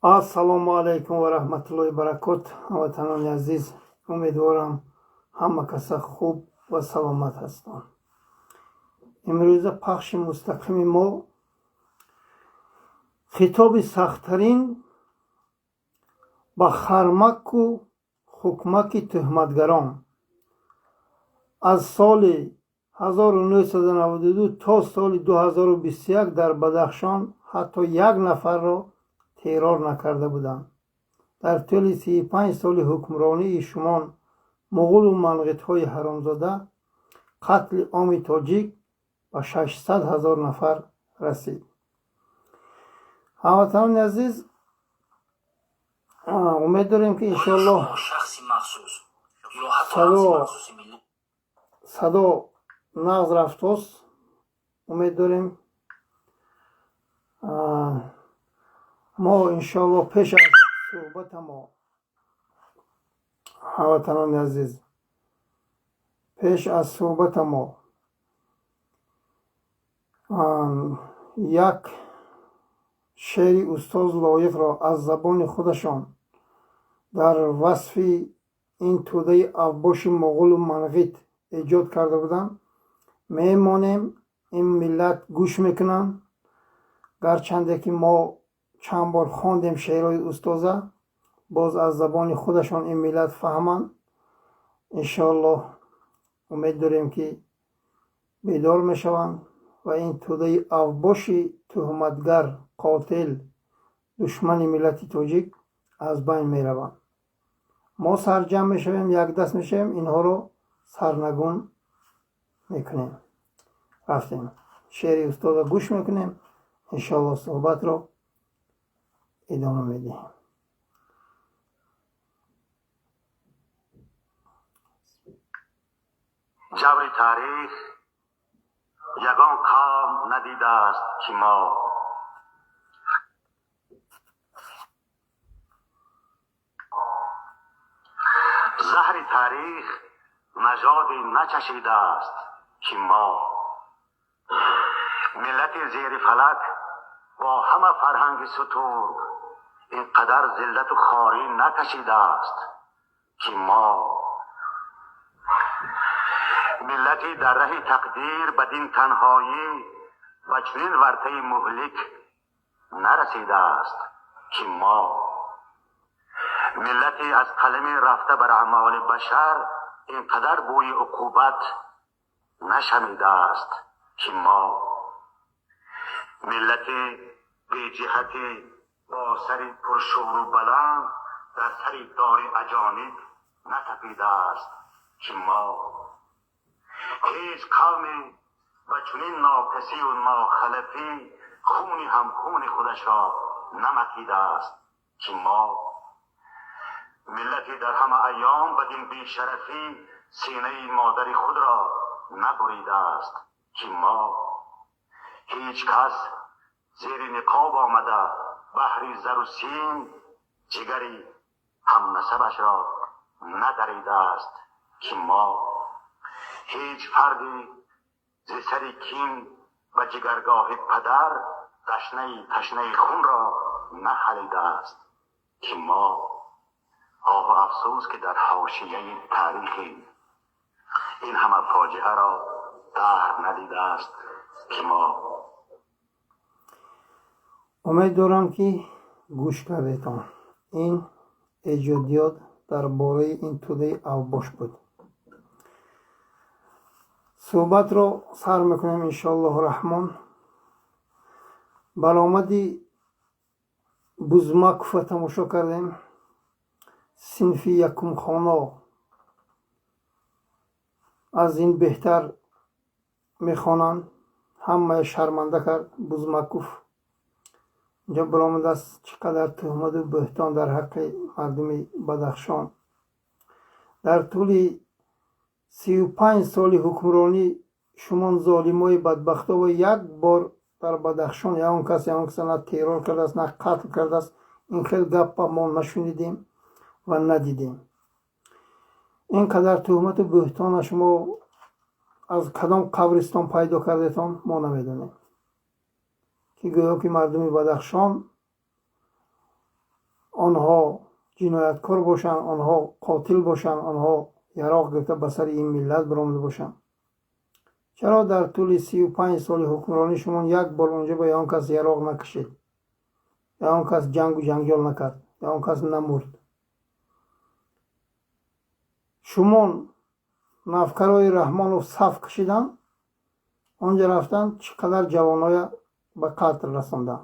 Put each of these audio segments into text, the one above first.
Ассалому алайкум ва раҳматуллоҳи баракот, ҳамватанони азиз. Умедворам, ҳама каса хуб ва саломат ҳастанд. Имрӯза пахши мустақими мо хитоби сахттарин ба хармаку хукмаки тӯҳматгарон. Аз соли 1992 то соли 2021 дар Бадахшон ҳатто як нафарро террор накарда буданд. Дар тӯли 35 соли ҳукмронии шумон, муғулу манғитҳои ҳаромзода, қатли оми тоҷик ба 600 ҳазор нафар расид. Ҳамватанони азиз, умед дорем, ки иншоаллоҳ садо нағз рафтост. Умед дорем, мо иншоаллоҳ пеш аз суҳбатамо, ҳамватанони азиз, пеш аз суҳбатамо як шеъри устоз Лоиқро аз забони худашон дар васфи ин тӯдаи авбоши моғулу манғит эҷод карда буданд, мемонем. Ин миллат гӯш мекунанд. Гарчанде ки мо чанд бор хондем шеърҳои устоза, боз аз забони худашон ин миллат фаҳманд. Иншоаллоҳ, умед дорем, ки бедор мешаванд ва ин тӯдаи авбоши тӯҳматгар, қотил, душмани миллати тоҷик аз байн мераванд. Мо сарҷамъ мешавем, якдаст мешавем, инҳоро сарнагун мекунем. Рафтем, шеъри устоза гӯш мекунем, иншоаллоҳ суҳбатро идома медиҳем. Ҷабри таърих ягон қавм надидааст, ки мо. Заҳри таърих нажоди начашидааст, ки мо. Миллати зери фалак бо ҳама фарҳанги сутург ин қадар зиллату хорӣ накашидааст, ки мо. Миллати дар раҳи тақдир бадин танҳоӣ ва чунин вартаи муҳлик нарасидааст, ки мо. Миллати аз қалами рафта бар аъмоли башар ин қадар бӯи уқубат нашамидааст, ки мо. Миллати беҷиҳати бо сари пуршӯру баланд дар сари дори аҷониб натапидааст, ки мо. Ҳеҷ қавме ба чунин нокасию нохалафӣ хуни ҳамхуни худашро намакидааст, ки мо. Миллати дар ҳама айём бадин бешарафӣ синаи модари худро набуридааст, ки мо. Ҳеҷ кас зери ниқоб омада баҳри зару сим ҷигари ҳамнасабашро надаридааст, ки мо. Ҳеҷ фарде зи сари кин ба ҷигаргоҳи падар дашнаи ташнаи хунро нахалидааст, ки мо. Оҳу афсӯс, ки дар ҳошияи таърихи ин ҳама фоҷиаро даҳр надидааст, ки мо. Умед дорам, ки гӯш кардетон. Ин эҷодиёт дар бораи ин тӯдаи авбош буд. Суҳбатро сар мекунем, иншоаллоҳу раҳмон. Баромади Бузмакова тамошо кардем. Синфи якумхоно аз ин беҳтар мехонанд. Ҳамая шарманда кард Бузмаков. Инҷо баромадааст, чӣ қадар тӯҳмату бӯҳтон дар ҳаққи мардуми Бадахшон. Дар тӯли 35 соли ҳукмронӣ шумон, золимои бадбахтова, як бор дар Бадахшон ягон кас ягон каса на террор кардааст, на қатл кардааст. Ин хел гапа мо нашунидем ва надидем. Ин қадар тӯҳмату бӯҳтона шумо аз кадом қабристон пайдо кардетон, мо намедонем, ки гӯё ки мардуми Бадахшон Онҳо ҷинояткор бошанд, онҳо қотил бошанд, онҳо яроқ гирифта ба сари ин миллат баромада бошанд. Чаро дар тӯли 35 соли ҳукмронӣ шумо як бор онҷо ба ягон кас яроқ накашид, ягон кас ҷангу ҷанҷол накард, ягон кас намурд? Шумон навкарои Раҳмонов саф кашиданд, онҷа рафтанд, чӣ қадар ҷавоноя ба қатл расонданд.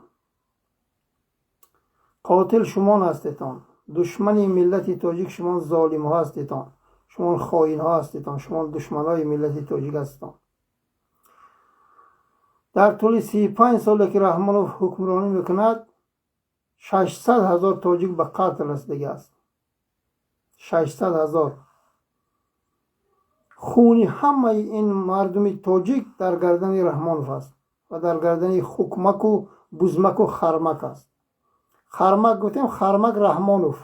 Қотил шумон ҳастетон, душмани миллати тоҷик шумон, золимҳо ҳастетон, шумон хоинҳо ҳастетон, шумон душманои миллати тоҷик ҳастетон. Дар тӯли 35 соле ки Раҳмонов ҳукмронӣ мекунад, 600 000 тоҷик ба қатл расидагӣ аст. 600 000. Хуни ҳамаи ин мардуми тоҷик дар гардани Раҳмонов аст ва дар гардани хукмаку бузмаку хармак аст. Хармак гуфтем, хармак Раҳмонов.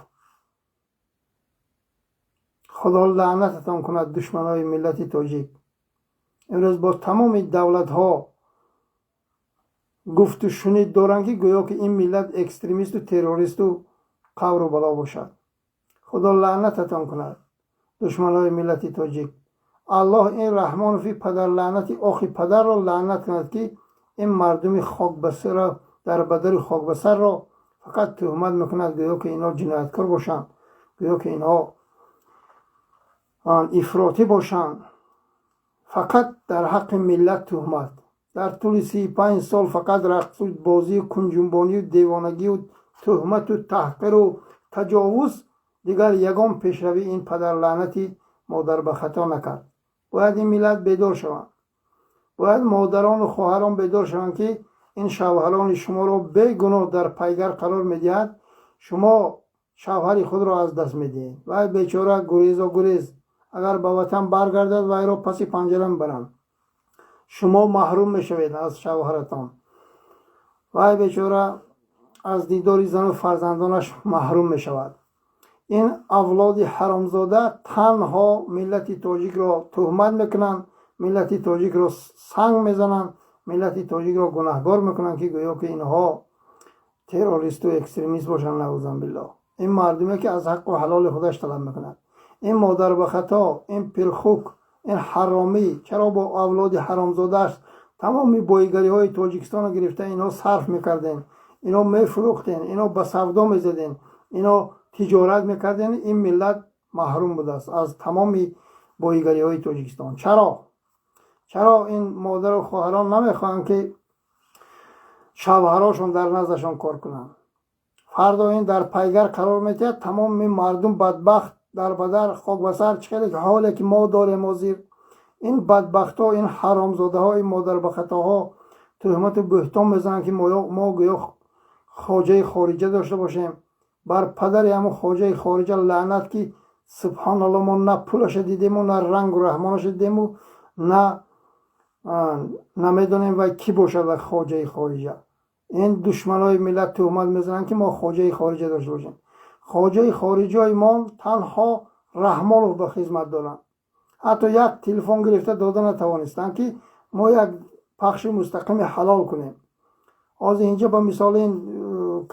Худо лаънататон кунад, душманои миллати тоҷик. Имрӯз бо тамоми давлатҳо гуфту шунид доранд, ки гӯё ки ин миллат экстремисту террористу қавру бало бошад. Худо лаънататон кунад, душманои миллати тоҷик. Аллоҳ ин Раҳмонови падарлаънати охи падарро лаънат кунад, ки ин мардуми хокбасарро, дар бадари хокбасарро фақат туҳмат мекунад, гӯё ки инҳо ҷинояткор бошанд, гӯё ки инҳо ифротӣ бошанд. Фақат дар ҳаққи миллат туҳмат. Дар тӯли 35 сол фақат рақсу бозию кунҷунбонию девонагию туҳмату таҳқиру таҷовуз, дигар ягон пешравӣ ин падарлаънати модарбахато накард. Бояд ин миллат бедор шаванд, бояд модарону хоҳарон бедор шаванд, ки ин шавҳарони шуморо бегуноҳ дар пайгар қарор медиҳад. Шумо шавҳари худро аз даст медиҳед. Вай бечора гурезо гурез, агар ба ватан баргардад, вайро паси панҷара мебаранд. Шумо маҳрум мешавед аз шавҳаратон. Вай бечора аз дидори зану фарзандонаш маҳрум мешавад. Ин авлоди ҳаромзода танҳо миллати тоҷикро туҳмат мекунанд, миллати тоҷикро санг мезананд, миллати тоҷикро гунаҳгор мекунанд, ки гӯё ки инҳо террористу экстремист бошанд, наъузубиллоҳ. Ин мардуме ки аз ҳаққу ҳалоли худаш талаб мекунад, ин модарбахато, ин пирхук, ин ҳаромӣ чаро бо авлоди ҳаромзодааш тамоми боигариҳои Тоҷикистонро гирифта инҳо сарф мекардем, инҳо мефурӯхтем, инҳо ба савдо мезадем, инҳо тиҷорат мекардем? Ин миллат маҳрум будааст аз тамоми боигариҳои Тоҷикистон. Чаро ин модару хоҳарон намехоҳанд, ки шавҳарошон дар наздашон кор кунанд? Фардо ин дар пайгар қарор медиҳад, тамоми мардум бадбахт, дарбадар, хокбасар. Чӣ хеле ҳоле ки мо дорем ҳозир, ин бадбахтҳо, ин ҳаромзодаҳо, ин модарбахатоҳо туҳмату бӯҳтон мезананд, ки мо гӯё хоҷаи хориҷа дошта бошем. Бар падари ҳамун хоҷаи хориҷа лаънат, ки субҳоналло, мо на пулаша дидему, на рангу раҳмонаша дидему, на намедонем вай кӣ бошад, вай хоҷаи хориҷа. Ин душманои миллат туҳмат мезананд, ки мо хоҷаи хориҷа дошта бошем. Хоҷаи хориҷаи мо танҳо Раҳмонов ба хизмат доранд. Ҳатто як телефон гирифта дода натавонистанд, ки мо як пахши мустақими ҳалол кунем. Ҳозир инҷа ба мисоли ин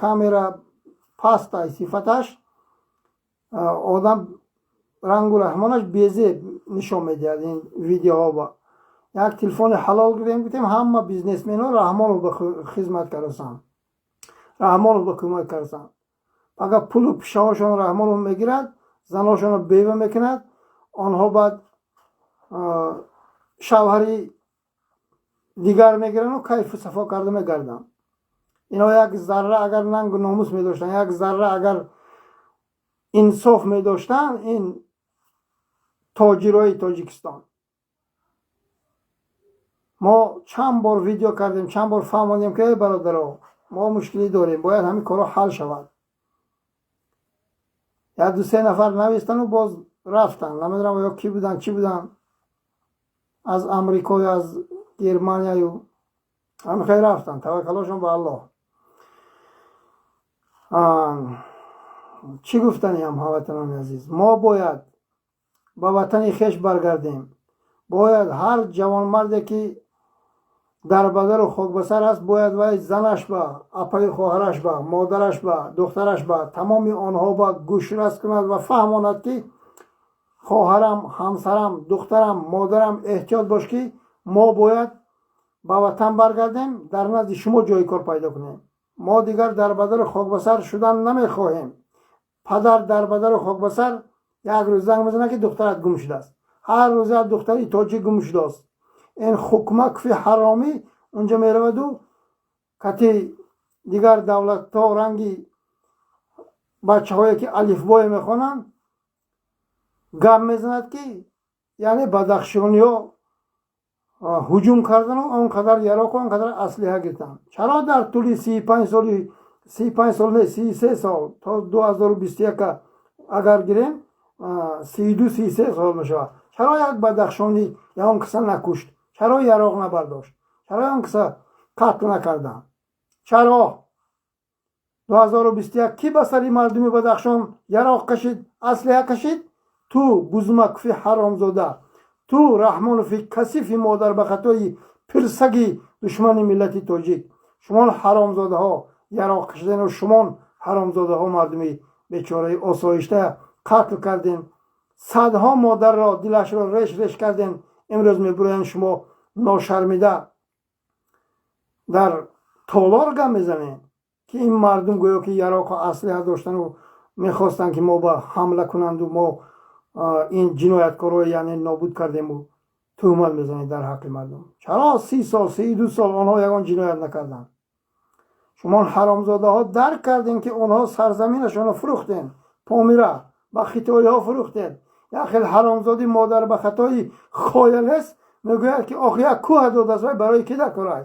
камера пастай сифаташ, одам рангу раҳмонаш безеб нишон медиҳад ин видеоҳо. Як телефони ҳалол гирем, гуфтем, ҳама бизнесменҳо Раҳмонов ба хизмат кардасанд, Раҳмонов ба кӯмак кардасанд. Агар пулу пишаҳошон Раҳмонов мегирад, заношонро бева мекунад, онҳо баъд шавҳари дигар мегирану кайфу сафо карда мегарданд. Инҳо як зарра агар нангу номус медоштанд, як зарра агар инсоф медоштанд, ин тоҷирои Тоҷикистон, мо чанд бор видео кардем, чанд бор фаҳмондем, ки эй бародаро, мо мушкилӣ дорем, бояд ҳамин корҳо ҳал шавад. Як ду се нафар навистану боз рафтанд. Намедонам ё кӣ буданд, чӣ буданд, аз Амрико ё аз Германияю ҳамихел рафтанд. Таваккалошон ба Аллоҳ. Чӣ гуфтаниям, ҳамватанони азиз? Мо бояд ба ватани хеш баргардем. Бояд ҳар ҷавонмарде ки Дарбадару хокбасар аст, бояд вай занаш ба, апаи хоҳараш ба, модараш ба, духтараш ба, тамоми онҳо ба гӯшрас кунад ва фаҳмонад, ки хоҳарам, ҳамсарам, духтарам, модарам, эҳтиёт бош, ки мо бояд ба ватан баргардем, дар назди шумо ҷои кор пайдо кунем. Мо дигар дарбадару хокбасар шудан намехоҳем. Падар дарбадару хокбасар як рӯз занг мезанад, ки духтарат гум шудааст. Ҳар рӯз як духтари тоҷик гум шудааст. Ин Хукмакфи ҳаромӣ унҷа мераваду кати дигар давлатҳо ранги бачаҳое, ки алифбое мехонанд, гап мезанад, ки яъне бадахшониҳо ҳуҷум кардану он қадар яроқу он қадар аслиҳа гирифтанд. Чаро дар тӯли 35 соли, 35 сол не, 33 сол, то 2021-а агар гирем, 32, 33 сол мешавад, чаро як бадахшонӣ ягон киса накушт? Чаро яроқ набардошт? Чаро ягон киса қатл накарданд? Чаро 2021 кӣ ба сари мардуми Бадахшон яроқ кашид, аслиҳа кашид? Ту, Бузмакуфи ҳаромзода, ту, Раҳмонофи касифи модарбахатои пирсаги душмани миллати тоҷик, шумон ҳаромзодаҳо яроқ кашидену шумон ҳаромзодаҳо мардуми бечораи осоишта қатл кардем, садҳо модарро дилашро реш реш кардем. Имрӯз мебуроянд, шумо ношармида дар толор гап мезанем, ки ин мардум гӯё ки яроқу аслиҳа доштану мехостанд, ки мо ба ҳамла кунанду мо ин ҷинояткорро яъне нобуд кардему туҳмат мезанед дар ҳаққи мардум. Чаро 30 сол, 32 сол онҳо ягон ҷиноят накарданд? Шумо ҳаромзодаҳо дарк кардем, ки онҳо сарзаминашонро фурӯхтем, Помира ба хитоиҳо фурӯхтем. Як хел ҳаромзоди модар ба хатои хоялес мегӯяд, ки ох, як кӯҳа додааст, вай барои ки дакорай?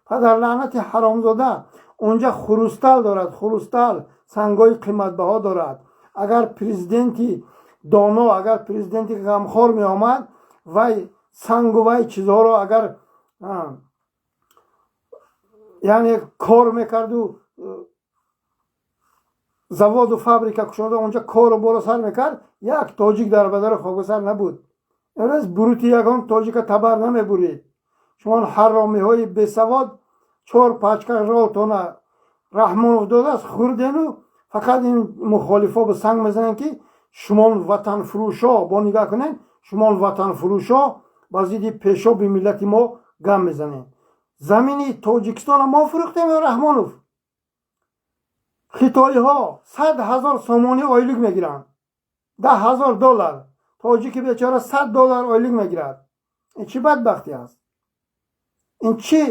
Падарлаънати ҳаромзода, унҷа хрусталь дорад, хрусталь, сангҳои қиматбаҳо дорад. Агар президенти доно, агар президенти ғамхор меомад, вай сангу вай чизҳоро агар яъне кор мекарду заводу фабрика кушода, онҷа кору боро сар мекард, як тоҷик дар бадару хокасар набуд. Имрӯз бурути ягон тоҷика табар намебурид. Шумо ҳаромиҳои бесавод чор пачка ролтона Раҳмонов додааст, хӯрдену фақат ин мухолифо ба санг мезананд, ки шумон ватанфурӯшо, бо нигаҳ кунед, шумон ватанфурӯшо ба зидди пешоби миллати мо гам мезанед. Замини Тоҷикистона мо фурӯхтем ё Раҳмонов? Хитоиҳо 100 000 сомонӣ ойлик мегиранд, 10 000 доллар. Тоҷики бечора 100 доллар ойлик мегирад. Ин чӣ бадбахтӣ аст? Ин чӣ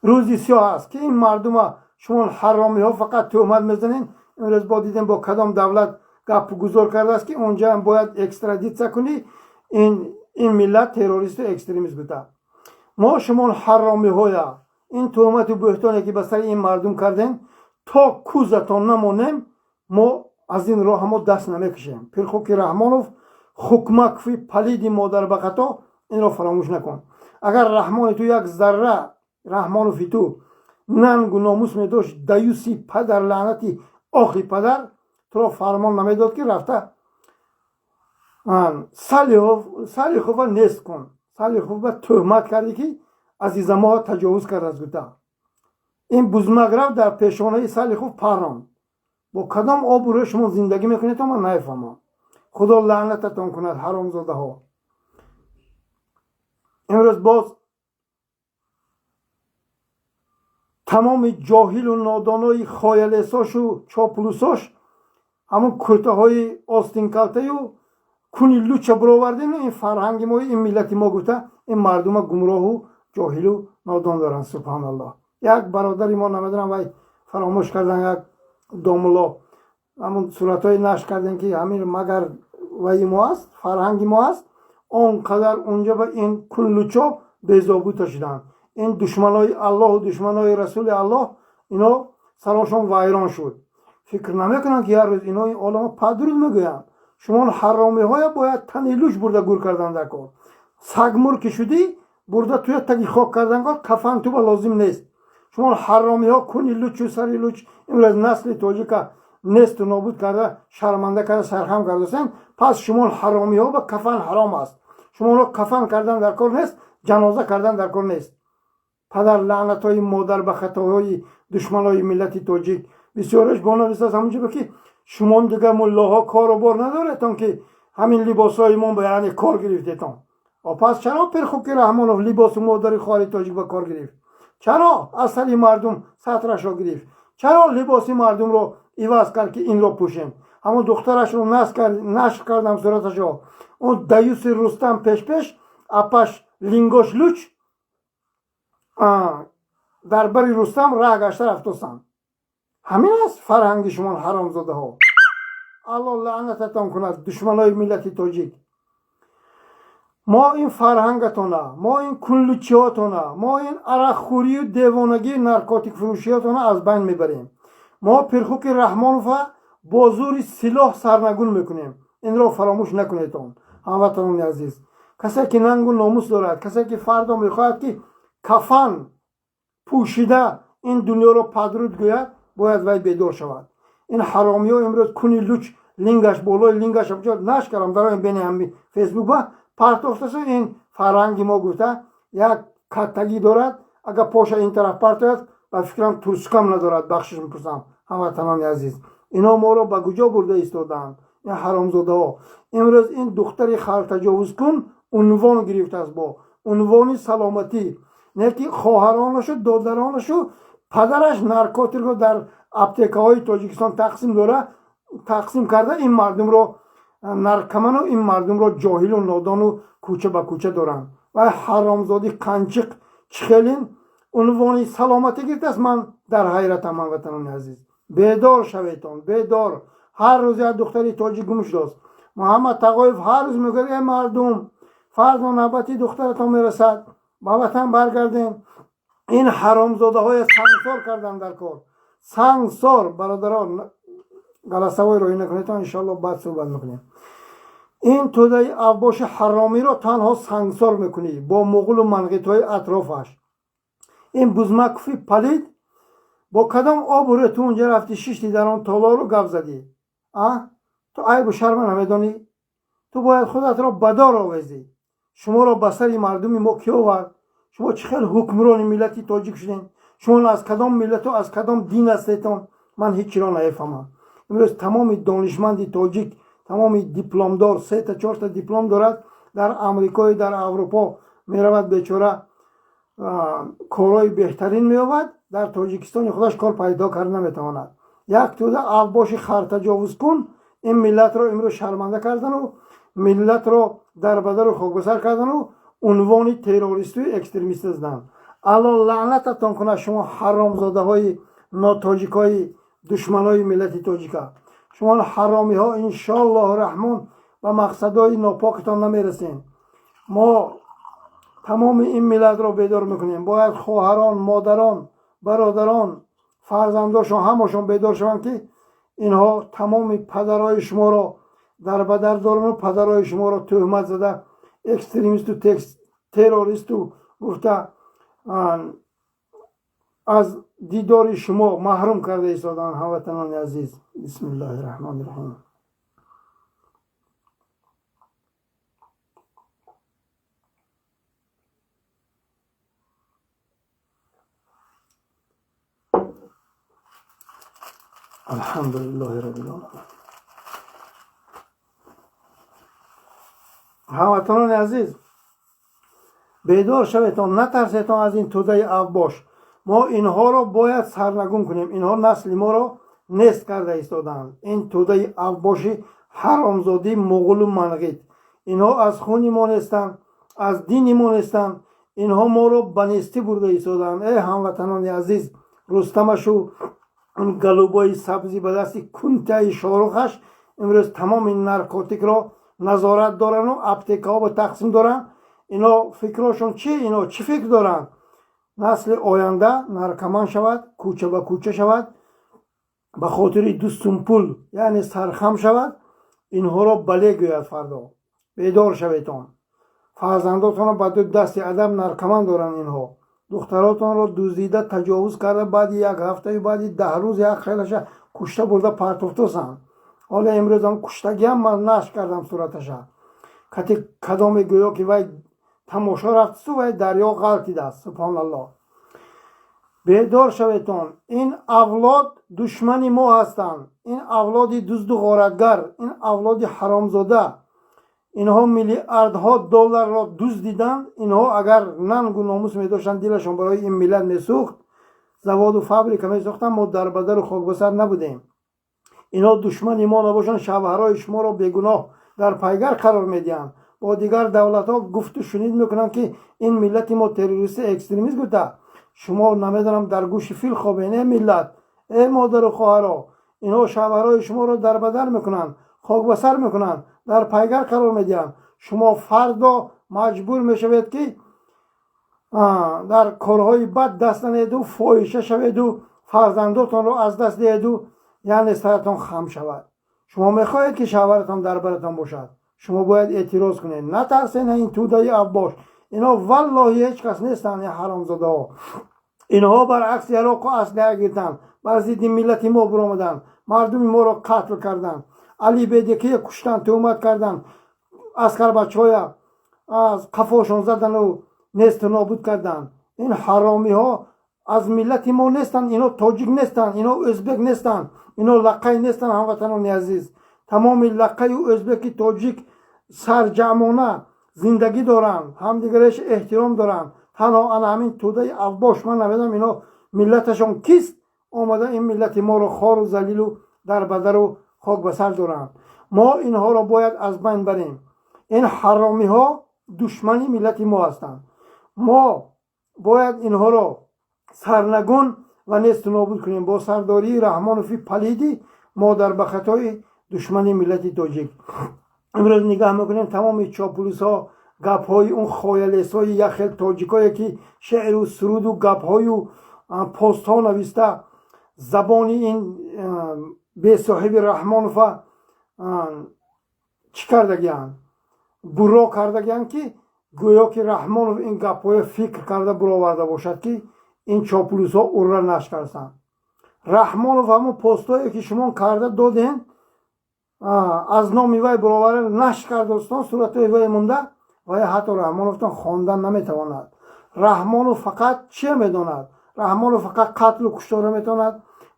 рӯзи сиёҳ аст, ки ин мардума шумо ҳаромиҳо фақат тӯҳмат мезанед? Имрӯз бо дидем, бо кадом давлат гапгузор кардааст, ки онҷаам бояд экстрадитсия кунӣ, ин миллат террористу экстремист буда. Мо шумо ҳаромиҳоя ин тӯҳмату бӯҳтоне, ки ба сари ин мардум кардем, то кузатон намонем, мо аз ин роҳа мо даст намекушем. Пирхуки Раҳмонов, Хукмакфи палиди модарбақато, инро фаромӯш накун. Агар Раҳмони ту як зарра, Раҳмонофи ту нангу номус медошт, даюси падарлаънати охи падар туро фармон намедод, ки рафта Салихова нест кун. Салихова тӯҳмат кардӣ, ки азизамоҳа таҷовуз кардааст гуфта. Ин бузмак рафт дар пешонаи Салихов парронд. Бо кадом обрӯ шумо зиндагӣ мекунед, то ман нафаҳмам. Худо лаънататон кунад, ҳаромзодаҳо. Имрӯз боз тамоми ҷоҳилу нодонои хоялесошу чоплусош ҳамун куртаҳои остинкалтаю куни луча буровардем. Ин фарҳанги мо, ин миллати мо гуфта, ин мардума гумроҳу ҷоҳилу нодон доранд. Субҳаналлоҳ. Як бародари мо, намедонам, вай фаромӯш кардан, як домулло ҳамун суратҳои нашр кардем, ки ҳамин магар ваи мо аст, фарҳанги мо аст? Он қадар унҷа ба ин кунлучо безобута шуданд. Ин душманои Аллоҳу душманои Расули Аллоҳ, ино сарошон вайрон шуд. Фикр намекунанд, ки як рӯз ино ин олама падруд мегӯянд. Шумо ҳаромиҳоя бояд тани луч бурда гур кардан дар кор. Сагмур ки шудӣ, бурда туя таги хок кардан кор, кафан туба лозим нест. Шумо ҳаромиҳо куни лучу сари луч имрӯз насли тоҷика несту нобуд карда, шарманда карда, сархам кардастем. Пас шумо ҳаромиҳо ба кафан ҳаром аст. Шуморо кафан кардан дар кор нест, ҷаноза кардан дар кор нест. Падар лаънатҳои модар ба хатоҳои душманои миллати тоҷик. Бисёраш бонависааст ҳамонҷо, ки шумо дигар муллоҳо кору бор надоретон, ки ҳамин либосҳои мо ба яъне кор гирифтетон. Пас чаро Пирхуки Раҳмонов либоси модари хоҳари тоҷик ба кор гирифт? Чаро аз сари мардум сатрашро гирифт? Чаро либоси мардумро иваз кард, ки инро пӯшем? Ҳамон духтарашро нашр кардам сураташро. Он даюси Рустам пешпеш апаш лингош луч дар бари Рустам раҳ гашта рафтосанд. Ҳамин аст фарҳанги шумо, ҳаромзодаҳо. Алло лаънататон кунад, душманои миллати тоҷик. Мо ин фарҳангатона, мо ин кунлучиҳотона, мо ин арақхӯрию девонагии наркотикфурӯшиҳотона аз байн мебарем. Мо Пирхуки Раҳмонова бо зури силоҳ сарнагун мекунем. Инро фаромӯш накунедон, ҳамватанони азиз. Касе ки нангу номус дорад, касе ки фардо мехоҳад, ки кафан пӯшида ин дунёро падруд гӯяд, бояд вай бедор шавад. Ин ҳаромиҳо имрӯз куни луч лингаш болои лингаш наш кардам дар бени ҳами Фейсбук ба партофтасу ин фарҳанги мо гуфта як каттагӣ дорад. Агар поша ин тараф партояд, ба фикрам турскам надорад. Бахшиш мепурсам, ҳамватанони азиз. Ино моро ба куҷо бурда истодаанд, ин ҳаромзодаҳо? Имрӯз ин духтари халтаҷовузкун унвон гирифтааст бо унвони саломатӣ, не ки хоҳаронашу додаронашу падараш наркотикро дар аптекаҳои Тоҷикистон тақсим дора, тақсим карда ин мардумро наркоману ин мардумро ҷоҳилу нодону кӯча ба кӯча доранд. Ва ҳаромзоди қанчиқ чихелин унвони саломатӣ гирифтааст. Ман дар ҳайратам, ҳамватанони азиз. Бедор шаветон, бедор. Ҳар рӯз як духтари тоҷик гум шудааст. Муҳаммад Тағоев ҳар рӯз мегӯяд: э мардум, фардо навбати духтаратон мерасад, ба ватан баргардем. Ин ҳаромзодаҳоя сангсор кардан дар кор, сангсор. Бародарон, голосовой роҳӣ накунедон, иншоалло баъд суҳбат мекунем. Ин тӯдаи авбоши ҳаромиро танҳо сангсор мекунӣ бо муғулу манғитҳои атрофаш. Ин Бузмакуфи палид бо кадом обрӯ ту унҷа рафти, шишти дар он толору гап задӣ? А ту айбу шарма намедонӣ? Ту бояд худатро ба дор овезӣ. Шуморо ба сари мардуми мо кӣ овард? Шумо чӣ хел ҳукмрони миллати тоҷик шудем? Шумо аз кадом миллату аз кадом дин ҳастетон? Ман ҳеҷ чиро намефаҳмам. Имрӯз тамоми донишманди тоҷик, тамоми дипломдор, сета чорта диплом дорад, дар Амрикою дар Аврупо меравад, бечора корҳои беҳтарин меёбад, дар Тоҷикистони худаш кор пайдо карда наметавонад. Як тӯда авбоши хартаҷовузкун ин миллатро имрӯз шарманда кардану миллатро дарбадару хокбасар кардану унвони террористу экстремист заданд. Алло лаънататон кунад, шумо ҳаромзодаҳои нотоҷикҳои душманои миллати тоҷика. Шумо ҳаромиҳо иншоаллоҳу раҳмон ба мақсадҳои нопокатон намерасем. Мо тамоми ин миллатро бедор мекунем. Бояд хоҳарон, модарон, бародарон, фарзандошон ҳамашон бедор шаванд, ки инҳо тамоми падарҳои шуморо дар бадар дорану падарҳои шуморо тӯҳмат зада экстремисту террористу гуфта аз дидори шумо маҳрум карда истоданд. Ҳамватанони азиз, бисмиллоҳи раҳмони раҳим. Алҳамдулиллоҳи роббил оламин. Ҳамватанони азиз, бедор шаветон, натарсетон аз ин тӯдаи авбош. Мо инҳоро бояд сарнагун кунем. Инҳо насли моро нест карда истодаанд. Ин тӯдаи авбоши ҳаромзодӣ муғулу манғит, инҳо аз хуни мо нестанд, аз дини мо нестанд. Инҳо моро ба нестӣ бурда истодаанд. Э ҳамватанони азиз, Рустамашу галубои сабзи ба дасти кунтаи шорухаш имрӯз тамоми наркотикро назорат дорану аптекаҳо ба тақсим доранд. Ино фикрошон чи? Ино чӣ фикр доранд? Насли оянда наркоман шавад, кӯча ба кӯча шавад, ба хотири ду сум пул яъне сархам шавад. Инҳоро бале гӯяд фардо. Бедор шаветон. Фарзандотонро ба ду дасти адаб наркоман доранд инҳо. Духтаротонро дуздида, таҷовуз карда, баъди як ҳафтаю баъди 10 рӯз як хелаша кушта бурда партофтосанд. Ҳоло имрӯзам куштагиам ман нашр кардам сураташа. Кати кадоме гӯё ки вай тамошо рафтсу, вай дарё ғалтидааст. Субҳоналлоҳ. Бедор шаветон, ин авлод душмани мо ҳастанд, ин авлоди дузду ғоратгар, ин авлоди ҳаромзода. Инҳо миллиардҳо долларро дуздиданд. Инҳо агар нангу номус медоштанд, дилашон барои ин миллат месӯхт, заводу фабрика месохтанд, мо дарбадару хокбасар набудем. Инҳо душмани мо набошанд, шавҳарҳои шуморо бегуноҳ дар пайгар қарор медиҳанд, бо дигар давлатҳо гуфту шунид мекунанд, ки ин миллати мо террористу экстремист гуфта. Шумо намедонам, дар гӯши фил хобен. Э миллат, э модару хоҳаро, инҳо шавҳарҳои шуморо дарбадар мекунанд, хокбасар мекунанд, дар пайгар қарор медиҳанд. Шумо фардо маҷбур мешавед, ки дар корҳои бад даст занеду фоҳиша шаведу фарзандотонро аз даст диҳеду, яъне саратон хам шавад. Шумо мехоҳед, ки шавҳаратон дар баратон бошад? Шумо бояд эътироз кунед. Натарсен, ин тӯдаи авбош, инҳо валлоҳи ҳеҷ кас нестанд. Ин ҳаромзодаҳо, инҳо баръакси яроқу аслиҳа гирифтанд, бар зидди миллати мо биромаданд, мардуми моро қатл карданд, Али Бедекия куштанд, тӯҳмат карданд, аскарбачаҳоя аз қафошон задану несту нобуд карданд. Ин ҳаромиҳо аз миллати мо нестанд. Ино тоҷик нестанд, ино ӯзбек нестанд, ино лақай нестанд. Ҳамватанони азиз, тамоми лақаю ӯзбеки тоҷик сарҷамона зиндагӣ доранд, ҳамдигареш эҳтиром доранд. Танҳо ана ҳамин тӯдаи авбош, ман намедонам, ино миллаташон кист, омада ин миллати моро хору залилу дарбадару хок ба сар доранд. Мо инҳоро бояд аз байн барем. Ин ҳаромиҳо душмани миллати мо ҳастанд. Мо бояд инҳоро сарнагун ва несту нобуд кунем бо сардории Раҳмонови палиди модар ба хатои душмани миллати тоҷик. Имрӯз нигаҳ мекунем, тамоми чоплусҳо, гапҳои он хоялесҳои яхел тоҷикое, ки шеъру суруду гапҳою постҳо нависта, забони ин бесоҳиби Раҳмонова чӣ кардагианд, буро кардагианд, ки гӯё ки Раҳмонов ин гапҳоя фикр карда буроварда бошад, ки ин чоплусҳо урра нашр карданд. Раҳмонов ҳамон постҳое, ки шумо карда додем, аз номи вай буровара нашр кардостон, суратҳои вай монда. Вай ҳатто Раҳмоновтон хондан наметавонад. Раҳмонов фақат чия медонад? Раҳмонов фақат қатлу куштора метавонад,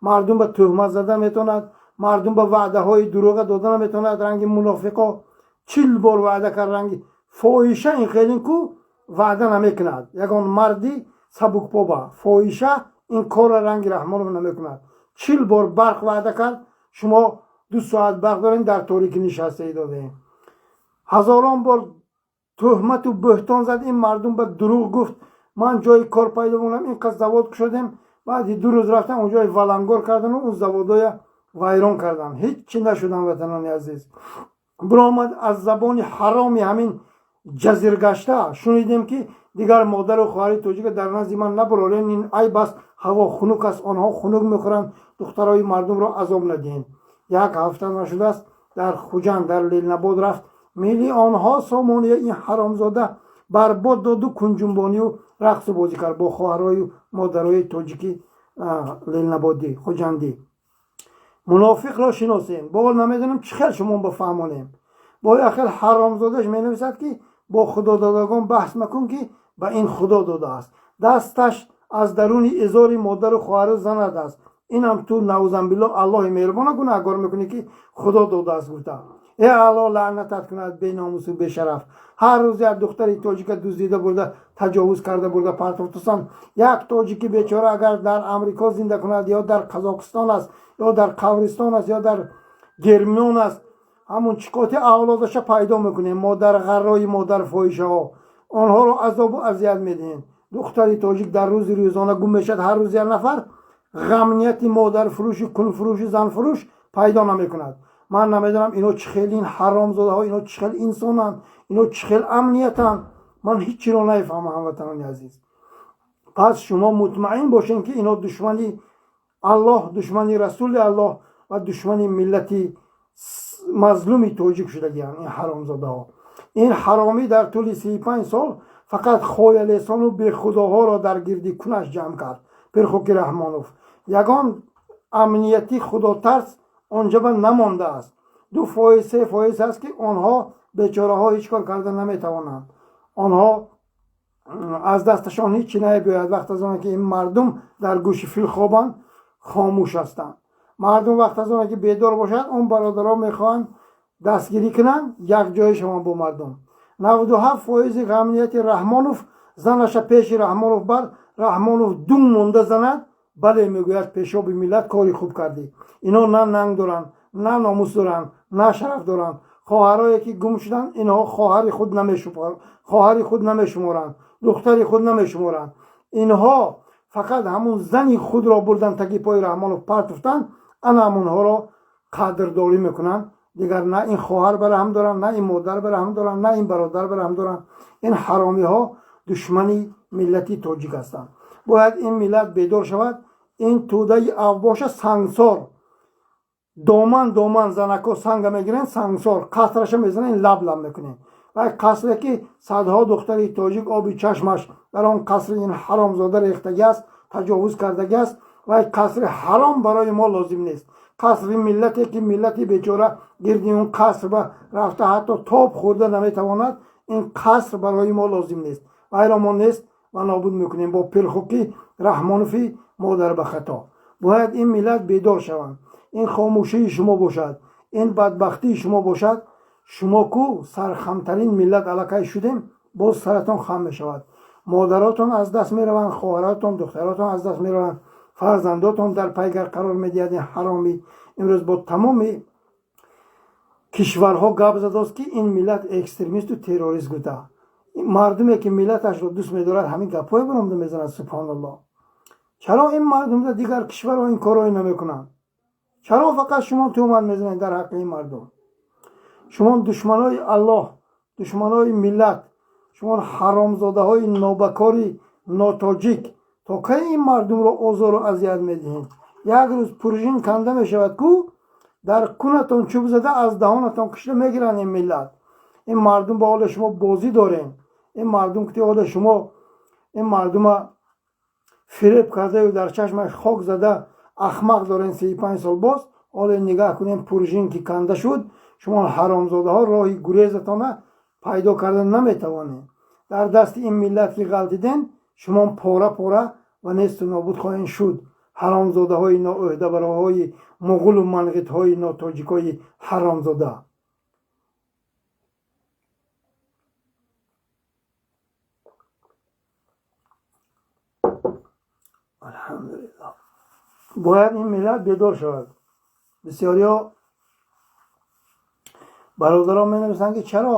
мардум ба тӯҳмат зада метавонад, мардум ба ваъдаҳои дурӯға дода наметавонад. Ранги мунофиқо 40 бор ваъда кард, ранги фоҳиша ин хелин ку ваъда намекунад. Ягон марди сабукпоба фоҳиша ин корра ранги Раҳмонов намекунад. 40 бор барқ ваъда кард, шумо 2 соат барқ дорем, дар торикӣ нишастаи додем. Ҳазорон бор тӯҳмату бӯҳтон зад, ин мардум ба дурӯғ гуфт: «Ман ҷои кор пайдо мекунам, ин қад завод кушодем». Баъди 2 рӯз рафтан, он ҷои валангор кардану он заводоя вайрон кардан. Ҳеҷ чи нашудам. Ватанони азиз, биромад аз забони ҳароми ҳамин ҷазиргашта шунидем, ки дигар модару хоҳари тоҷика дар назди ман набарорен, ин айб аст, ҳаво хунук аст, онҳо хунук мехӯранд, духтарои мардумро азоб надиҳем. Як ҳафта нашудааст, дар Хуҷанд, дар Ленинобод рафт, миллионҳо сомония ин ҳаромзода барбод доду, кунҷунбонию рақсу бозӣ кард бо хоҳарою модарои тоҷики ленинободӣ, хуҷандӣ. Мунофиқро шиносем. Бо намедонем, чӣ хел шумо бифаҳмонем. Бо як хел ҳаромзодаш менависад, ки бо худододагон баҳс макун, ки ба ин Худо додааст, дасташ аз даруни изори модару хоҳару занад аст. Инам ту, наузанбилло, Аллоҳи меҳрубона гунаҳгор мекунӣ, ки Худо додааст гуфта. Э, Аллоҳ лаънатат кунад, беномусу бешараф! Ҳар рӯз як духтари тоҷика дуздида бурда, таҷовуз карда бурда партофтусан. Як тоҷики бечора агар дар Амрико зинда кунад, ё дар Қазоқистон аст, ё дар қабристон аст, ё дар Гермион аст, ҳамун чиқоти авлодаша пайдо мекунем. Модарғаррои модарфоҳишаҳо, онҳоро азобу азият медиҳем. Духтари тоҷик дар рӯзи рӯзона гум мешавад, ҳар рӯз як нафар ғамнияти модарфурӯши, кунфурӯши, занфурӯш пайдо намекунад. Ман намедонам, ино чӣ хел, ин ҳаромзодаҳо, ино чӣ хел инсонанд, ино чӣ хел амниятанд. Ман ҳеҷ чиро нафаҳмам. Ҳамватанони азиз, пас шумо мутмаин бошед, ки ино душмани Аллоҳ, душмани Расули Аллоҳ ва душмани миллати мазлуми тоҷик шудагианд ин ҳаромзодаҳо. Ин ҳаромӣ дар тӯли 35 сол фақат хоялесону бехудоҳоро дар гирди кунаш ҷамъ кард. Пирхуки Раҳмонов ягон амнияти худотарс онҷаба намондааст. 2%, 3% аст, ки онҳо бечораҳо ҳеҷ кор карда наметавонанд. Онҳо Аз дасташон ҳеҷ чи намебиёяд. Вақт аз оне ки ин мардум дар гӯши фил хобанд, хомӯш ҳастанд. Мардум вақт аз оне ки бедор бошад, он бародарон мехоҳанд дастгирӣ кунанд, якҷоя шаванд бо мардум. 97% ғамнияти Раҳмонов занаша пеши Раҳмонов бар Раҳмонов дум монда занад, бале мегӯяд, пешоби миллат, кори хуб кардӣ. Ино на нанг доранд, на номус доранд, на шараф доранд. Хоҳарое ки гум шуданд, инҳо хоҳари худ намешуморанд, духтари худ намешуморанд. Инҳо фақат ҳамун зани худро бурдан таги пои Раҳмонов партуфтанд, ана ҳамонҳоро қадрдорӣ мекунанд. Дигар на ин хоҳар бараҳм доранд, на ин модар бараҳм доранд, на ин бародар бараҳм доранд. Ин ҳаромиҳо душмани миллати тоҷик ҳастанд. Бояд ин миллат бедор шавад. Ин тӯдаи авбоша сангсор, доман доман занако санга мегиранд, сангсор қасраша мезананд, лаб лаб мекунанд. Вай қасре ки садҳо духтари тоҷик оби чашмаш дар он қасри ин ҳаромзода рехтагӣ аст, таҷовуз кардагӣ аст. Вай қасри ҳаром барои мо лозим нест. Қасри миллате ки миллати бечора гирди он қаср рафта ҳатто тоб хӯрда наметавонад, ин қаср барои мо лозим нест. Вайро мо нест ва нобуд мекунем бо пирхуки Раҳмонови модар ба хато. Бояд ин миллат бедор шаванд. Ин хомӯшии шумо бошад, ин бадбахтии шумо бошад. Шумо ку сархамтарин миллат аллакай шудем, боз саратон хам мешавад. Модаротон аз даст мераванд, хоҳаротон, духтаротон аз даст мераванд, фарзандотон дар пайгар қарор медиҳад. Ин ҳаромӣ имрӯз бо тамоми кишварҳо гап задост, ки ин миллат экстремисту террорист гуфта. Мардуме ки миллаташро дӯст медорад, ҳамин гапҳое баромада мезанад. Субҳоналлоҳ, чаро ин мардум дар дигар кишварҳо ин корҳое намекунанд? Чаро фақат шумо туҳмат мезанед дар ҳаққи ин мардум? Шумо душманои Аллоҳ, душманои миллат, шумо ҳаромзодаҳои нобакори нотоҷик. То кай ин мардумро озору азият медиҳед? Як рӯз пуржин канда мешавад, ку дар кунатон чӯб зада аз даҳонатон кишта мегиранд ин миллат. Ин мардум ба ҳоли шумо бозӣ дорем. Ин мардум ки ҳоли шумо ин мардума фиреб кардаю дар чашмаш хок зада ахмақ дорем 35 сол боз. Ҳоле нигаҳ кунем, пуржин ки канда шуд, шумо ҳаромзодаҳо роҳи гурезатона пайдо карда наметавонед. Дар дасти ин миллат ки ғалтиден, шумо пора пора ва несту нобуд хоҳед шуд. Ҳаромзодаҳои ноӯҳдабароҳои муғулу манғитҳои нотоҷикҳои ҳаромзода. Алҳамдулиллоҳ, бояд ин миллат бедор шавад. Бисёриҳо бародарон менависанд, ки чаро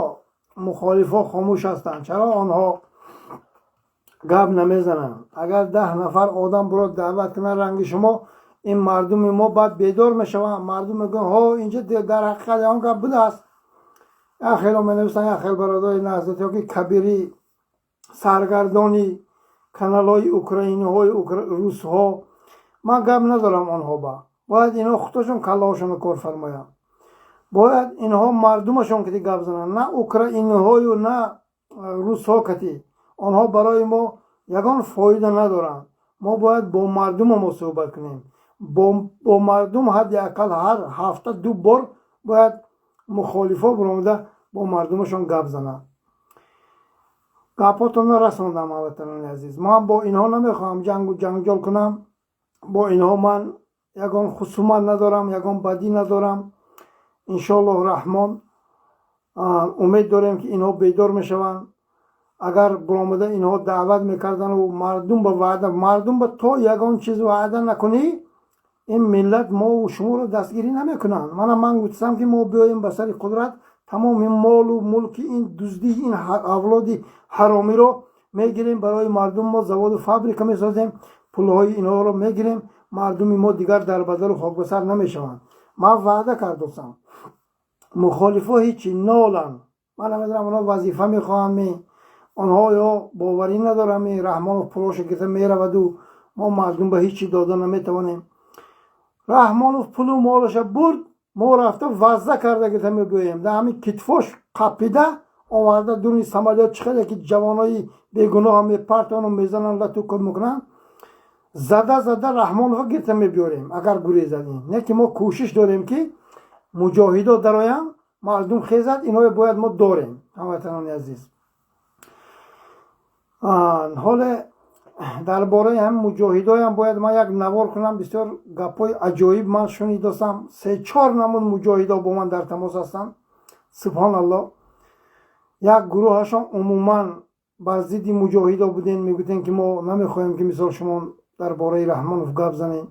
мухолифҳо хомӯш ҳастанд, чаро онҳо гап намезананд. Агар 10 нафар одам биро даъват кунанд ранги шумо, ин мардуми мо баъд бедор мешаванд. Мардум мегӯянд, ҳо, инҷа дар ҳақиқат он гап будааст. Як хело менависанд, як хел бародари наҳзатиҳо, ки кабирӣ саргардони каналҳои украиниҳои русҳо. Ман гап надорам онҳо ба. Бояд инҳо худашон каллаҳошонро кор фармоянд. Бояд инҳо мардумашон кати гап зананд, на украиниҳою на русҳо кати. Онҳо барои мо ягон фоида надоранд. Мо бояд бо мардумо мо суҳбат кунем. Бо мардум ҳадди ақал ҳар ҳафта 2 бор бояд мухолифҳо биромада бо мардумашон гап зананд. Гапҳотонро расондам, ҳамватанони азиз. Ман бо инҳо намехоҳам ҷангу ҷанҷол кунам. Бо инҳо ман ягон хусумат надорам, ягон бадӣ надорам. Иншоаллоҳ раҳмон, умед дорем, ки инҳо бедор мешаванд. Агар биромада инҳо даъват мекардану мардум ба ваъда, мардум ба то ягон чиз ваъда накунӣ, ин миллат мову шуморо дастгирӣ намекунанд. Мана ман гуфтам, ки мо биёем ба сари қудрат, тамоми молу мулки ин дуздии ин авлоди ҳаромиро мегирем, барои мардум мо заводу фабрика месозем, пулҳои инҳоро мегирем, мардуми мо дигар дар бадару хокбасар намешаванд. Ман ваъда кардосам. Мухолифо ҳечи ноланд. Ман намедонам онҳо вазифа мехоҳанд, онҳо ё боварӣ надоранд, Раҳмонов пулошо гирифта мераваду мо мардум ба ҳечи дода наметавонем. Раҳмонов пулу молаша бурд, мо рафта вазза карда гирифта мебиёем. Дар ҳамин китфош қапида оварда дуни самолёт, чӣ хеле ки ҷавонои бегуноҳа мепартону мезананд, лату кӯб мекунанд, зада зада Раҳмонова гирифта мебиёрем, агар гурезадем. Не ки мо кӯшиш дорем, ки муҷоҳидо дароянд, мардум хезад, инҳое бояд мо дорем, ҳамватанони азиз. Ҳоле дар бораи ҳам муҷоҳидоям бояд ман як навор кунам. Бисёр гапҳои аҷоиб ман шунидостам. Се-чор намуд муҷоҳидо бо ман дар тамос ҳастанд. Субҳоналлоҳ, як гурӯҳашон умуман бар зидди муҷоҳидо буден, мегуфтен, ки мо намехоҳем, ки мисол шумо дар бораи Раҳмонов гап занем.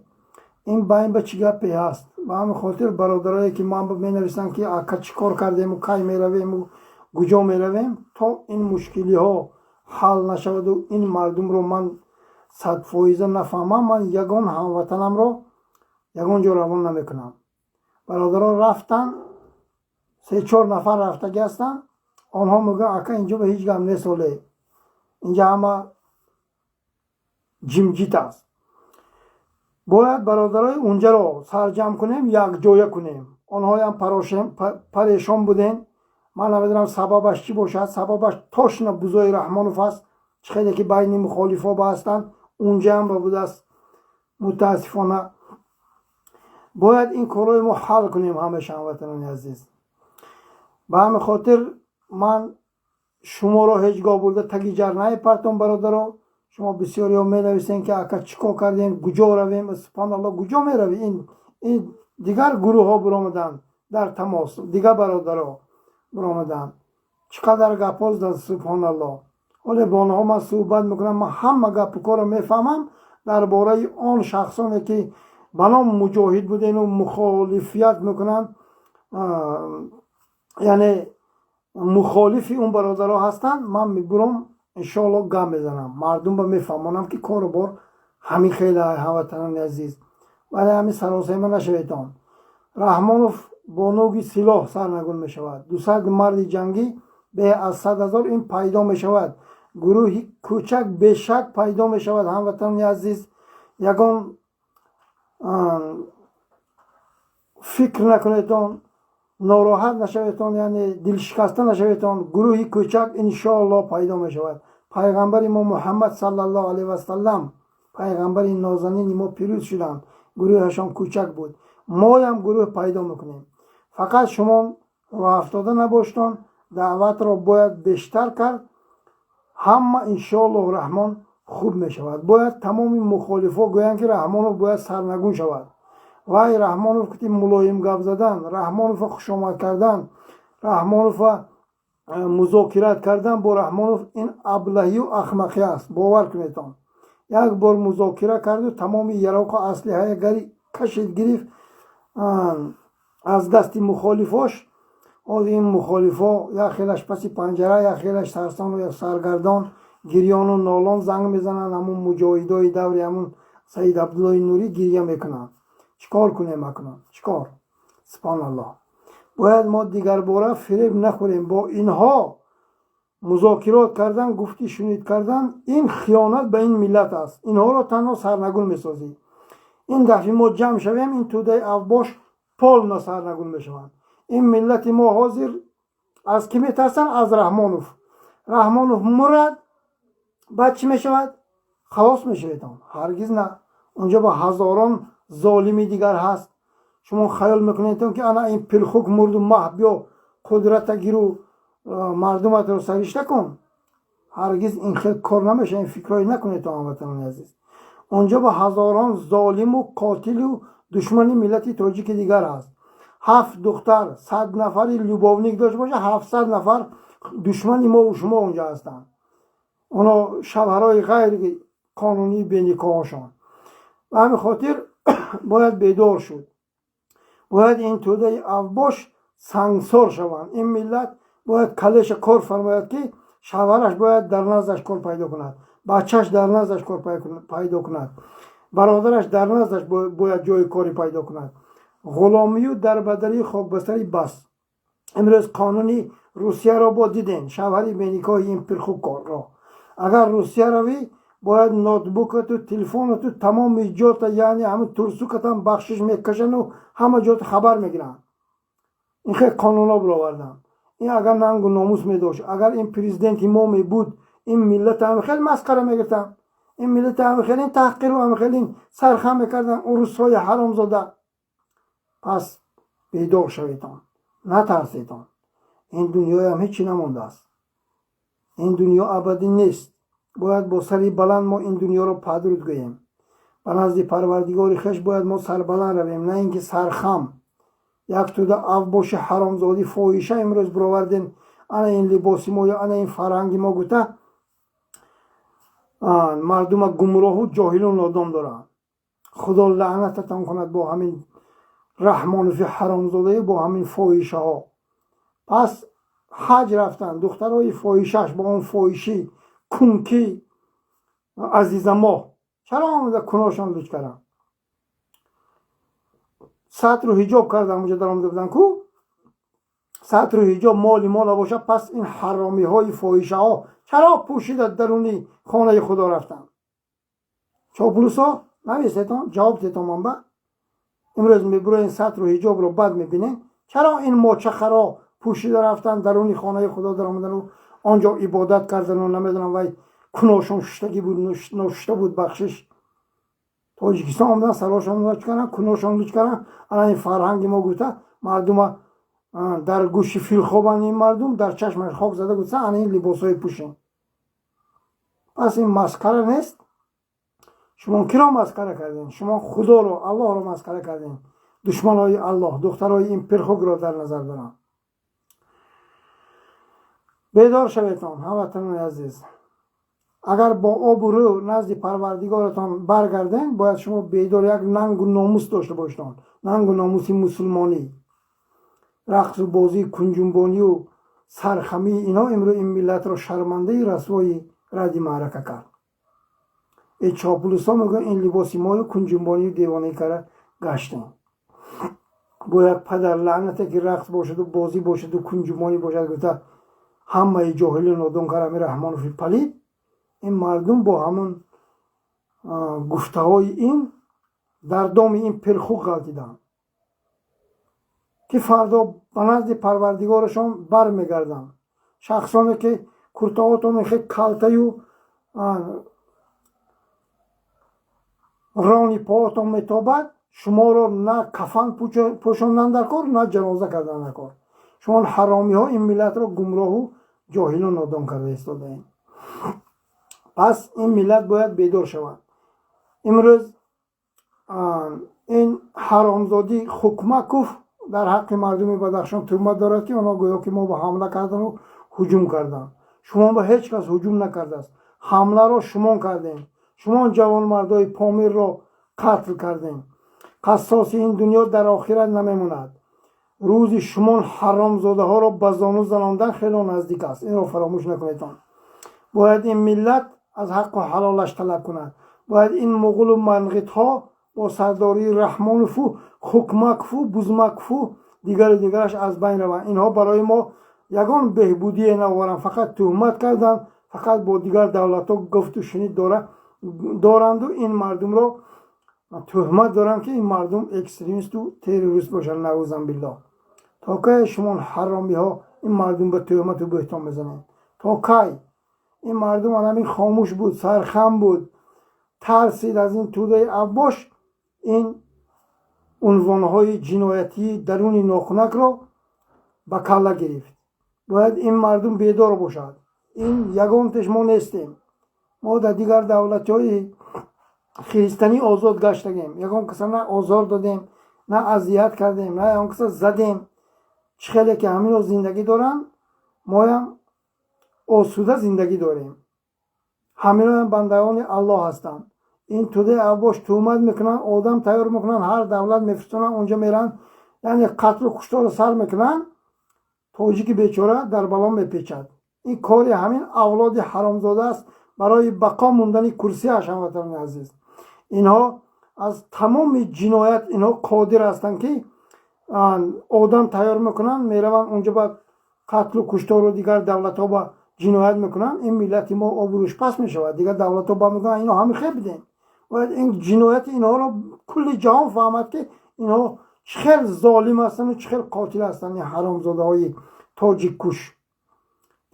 Ин ба ин ба чӣ гапе ҳаст? Ба ҳамин хотир бародарое, ки ман менависанд, ки ака, чӣ кор кардему, кай меравему, куҷо меравем, то ин мушкилиҳо ҳал нашаваду ин мардумро ман 100% нафаҳмам, ман ягон ҳамватанамро ягон ҷо равон намекунам. Бародарон рафтанд, се-чор нафар рафтагӣ ҳастанд. Онҳо мегӯянд: «Ака, инҷо ба ҳеҷ гап нест, оле инҷа ҳама ҷимҷит аст». Бояд бародарои унҷаро сарҷамъ кунем, якҷоя кунем. Онҳоям парешон будем. Ман намедонам, сабабаш чӣ бошад. Сабабаш точно бузои Раҳмонов аст. Чӣ хеле ки байни мухолифо ба ҳастанд, унҷаам ба будааст, мутаассифона. Бояд ин корҳои мо ҳал кунем ҳамеша, ҳамватанони азиз. Ба ҳамин хотир ман шуморо ҳеҷ гоҳ бурда таги ҷар намепартом. Бародаро, шумо бисёриҳо менависем, ки ака, чӣ кор кардем, куҷо равем? Субҳоналлоҳ, куҷо меравӣ? Ин дигар гурӯҳҳо биромаданд дар тамос, дигар бародаро биромаданд, чӣ қадар гапҳо заданд, субҳоналлоҳ. Ҳоле бо онҳо ман суҳбат мекунам, ман ҳама гапу корро мефаҳмам. Дар бораи он шахсоне, ки ба ном муҷоҳид будену мухолифият мекунанд, яъне мухолифи он бародаро ҳастанд, ман мебурам, иншоалло, гап мезанам, мардумба мефаҳмонам, ки кору бор ҳамин хеле. Ҳамватанони азиз, вале ҳамин саросема нашаведон. Раҳмонов бо нӯги силоҳ сарнагун мешавад. 200 марди ҷангӣ беҳ аз 100 000. Ин пайдо мешавад, гурӯҳи кӯчак бешак пайдо мешавад. Ҳамватанони азиз, ягон фикр накунедон, нороҳат нашаведон, яъне дилшикаста нашаведон. Гурӯҳи кӯчак иншоалло пайдо мешавад. Пайғамбари мо Муҳаммад саллаллоҳу алайҳи васаллам, пайғамбари нозанини мо, пирӯз шуданд, гурӯҳашон кӯчак буд. Моям гурӯҳ пайдо мекунем, фақат шумо роҳафтода набоштон. Даъватро бояд бештар кард. Ҳама иншоаллоҳу раҳмон хуб мешавад. Бояд тамоми мухолифо гӯянд, ки Раҳмонов бояд сарнагун шавад. Вай Раҳмонов ки мулоим гап задан, Раҳмонова хушомад кардан, Раҳмонова музокират кардан бо Раҳмонов ин аблаҳию ахмақӣ аст. Бовар кунедон, як бор музокира карду тамоми яроқу аслиҳая гари кашид, гирифт аз дасти мухолифош. Ҳозир ин мухолифо як хелаш паси панҷара, як хелаш сарсону саргардон, гирёну нолон занг мезананд. Ҳамун муҷоҳидои даври ҳамун Саид Абдуллои Нурӣ гирья мекунанд: «Чӣ кор кунем акнун, чӣ кор?» Субҳоналлоҳ, бояд мо дигарбора фиреб нахӯрем. Бо инҳо музокирот кардан, гуфти шунид кардан ин хиёнат ба ин миллат аст. Инҳоро танҳо сарнагун месозӣ. Ин дафъи мо ҷамъ шавем, ин тӯдаи авбош полно сарнагун мешаванд. Ин миллати мо ҳозир аз кӣ метарсанд? Аз Раҳмонов. Раҳмонов мурад, баъд чӣ мешавад? Халос мешаведон? Ҳаргиз на. Унҷо ба ҳазорон золими дигар ҳаст. Шумо хаёл мекунедон, ки ана ин пирхук мурду, маҳ биё, қудрата гиру, мардуматро саришта кун? Ҳаргиз ин хел кор намешавад. Ин фикрҳое накунедон, ҳамватанони азиз. Унҷо ба ҳазорон золиму қотилу душмани миллати тоҷики дигар ҳаст. Ҳафт духтар, 100 нафари любовник дошта боша, 700 нафар душмани мову шумо унҷо ҳастанд. Оно шавҳарҳои ғайри қонунии беникоҳашон. Ба ҳамин хотир бояд бедор шуд, бояд ин тӯдаи авбош сангсор шаванд. Ин миллат бояд калеша кор фармояд, ки шавҳараш бояд дар наздаш кор пайдо кунад, бачаш дар наздаш кор пайдо кунад, бародараш дар наздаш бояд ҷои корӣ пайдо кунад. Ғуломию дарбадарии хокбастарӣ бас. Имрӯз қонуни Русияро бо диден. Шавҳари беникоҳи ин пирхукро, агар Русия равӣ, бояд ноутбукату, телефонату, тамоми ҷота, яъне ҳамин турсукатам бахшиш мекашану ҳама ҷота хабар мегиранд. Ин хел қонунҳо бироварданд. Ин агар нангу номус медошт, агар ин президенти мо мебуд, ин миллата ҳами хел масхара мегиртанд, ин миллата ҳами хел ин таҳқиру ҳами хел ин сархам мекарданд урусҳои ҳаромзода? Пас бедор шаведон, натарседон. Ин дунёям ҳечи намондааст. Ин дунё абадӣ нест. Бояд бо сари баланд мо ин дунёро падруд гӯем. Ба назди Парвардигори хеш бояд мо сарбаланд равем, на ин ки сархам. Як тӯда авбоши ҳаромзодӣ, фоҳиша имрӯз бировардем, ана ин либоси мо ё ана ин фарҳанги мо гуфта, мардума гумроҳу ҷоҳилу нодон доранд. Худо лаънататон кунад бо ҳамин Раҳмонофи ҳаромзодаю бо ҳамин фоҳишаҳо. Пас ҳаҷ рафтанд духтарои фоҳишаш бо он фоҳишӣ кунки Азизамоҳ. Чаро омада куношон луч карданд, сатру ҳиҷоб кардан унҷо даромада буданд ку? Сатру ҳиҷоб моли мо набошад, пас ин ҳаромиҳои фоҳишаҳо чаро пӯшида даруни хонаи Худо рафтанд? Чоплусо, нависетон, ҷавоб тетон. Манба имрӯз мебуроен, сатру ҳиҷобро бад мебинем. Чаро ин мочахаро пӯшида рафтанд, даруни хонаи Худо даромадану он ҷо ибодат кардану, намедонам, вай куношон шуштагӣ буд, ношушта буд, бахшиш. Тоҷикистон омадан, сарошон луч кардан, куношон луч кардан, ана ин фарҳанги мо гуфта, мардума дар гӯши фил хобанд, ин мардум дар чашмаш хок зада гуфта, ана ин либосҳои пӯшен. Пас ин масхара нест? Шумо киро масхара кардем? Шумо Худоро, Аллоҳро масхара кардем. Душманои Аллоҳ, духтарои ин пирхукро дар назар дорам. Бедор шаветон, ҳамватанони азиз. Агар бо обу рӯ назди Парвардигоратон баргарден, бояд шумо бедор, як нангу номус дошта бошедон, нангу номуси мусулмонӣ. Рақсу бозӣ, кунҷунбонию сархамии инҳо имрӯз ин миллатро шармандаи расвои ради маърака кард. Э, чоплусо мегӯянд, ин либоси мою кунҷунбонию девонаи кара гаштем. Бо як падар лаънате ки рақс бошаду бозӣ бошаду кунҷунбонӣ бошад гуфта, ҳамаи ҷоҳилу нодон карами Раҳмонофи палид. Ин мардум бо ҳамон гуфтаҳои ин дар доми ин пирхук ғалтиданд, ки фардо ба назди Парвардигорашон бармегарданд. Шахсоне ки куртаҳотон хе калтаю рони поотон метобад, шуморо на кафан пӯшондан дар кор, на ҷаноза кардан дар кор. Шумо ҳаромиҳо ин миллатро гумроҳу ҷоҳилу нодон карда истодаем. Пас ин миллат бояд бедор шавад. Имрӯз ин ҳаромзодӣ Хукмаков дар ҳаққи мардуми Бадахшон туҳмат дорад, ки онҳо гӯё ки мо ба ҳамла кардану ҳуҷум карданд. Шумо ба ҳеҷ кас ҳуҷум накардааст, ҳамларо шумон кардем. Шумон ҷавонмардои Помирро қатл кардем. Қассоси ин дунё дар охират намемонад. Рӯзи шумон ҳаромзодаҳоро ба зону занондан хело наздик аст, инро фаромӯш накунедон. Бояд ин миллат аз ҳаққу ҳалолаш талаб кунад. Бояд ин муғулу манғитҳо бо сардории Раҳмонову Хукмакову Бузмакову дигару дигараш аз байн раванд. Инҳо барои мо ягон беҳбудие наоваранд, фақат туҳмат карданд, фақат бо дигар давлатҳо гуфту шунид доранду ин мардумро туҳмат доранд, ки ин мардум экстремисту террорист бошанд. Наузан биллоҳ. То кай шумон ҳаромиҳо ин мардум ба туҳмату бӯҳтон мезанед? То кай? Ин мардум анамин хомӯш буд, сархам буд, тарсид аз ин тӯдаи авбош. Ин унвонҳои ҷиноятии даруни нохунакро ба калла гирифт. Бояд ин мардум бедор бошад. Ин ягон теш мо нестем. Мо дар дигар давлатҳои хиристанӣ озод гаштагем, ягон каса на озор додем, на азият кардем, на ягон каса задем. Чӣ хеле ки ҳамино зиндагӣ доранд, моям осуда зиндагӣ дорем. Ҳаминоям бандагони Аллоҳ ҳастанд. Ин тӯдаи авбош туҳмат мекунанд, одам тайёр мекунанд, ҳар давлат мефирстонанд, онҷо меранд, яъне қатлу кушторро сар мекунанд. Тоҷики бечора дар бало мепечад. Ин кори ҳамин авлоди ҳаромзода аст барои бақо мондани курсиаш. Ҳамватанони азиз, инҳо аз тамоми ҷиноят инҳо қодир ҳастанд, ки одам тайёр мекунанд, мераванд онҷо ба қатлу куштору дигар давлатҳо ба ҷиноят мекунанд. Ин миллати мо обрӯш паст мешавад. Дигар давлатҳо ба мекунанд, инҳо ҳами хел бидем. Бояд ин ҷинояти инҳоро кулли ҷаҳон фаҳмад, ки инҳо чӣ хел золим ҳастанду чӣ хел қотил ҳастанд. Ин ҳаромзодаҳои тоҷиккуш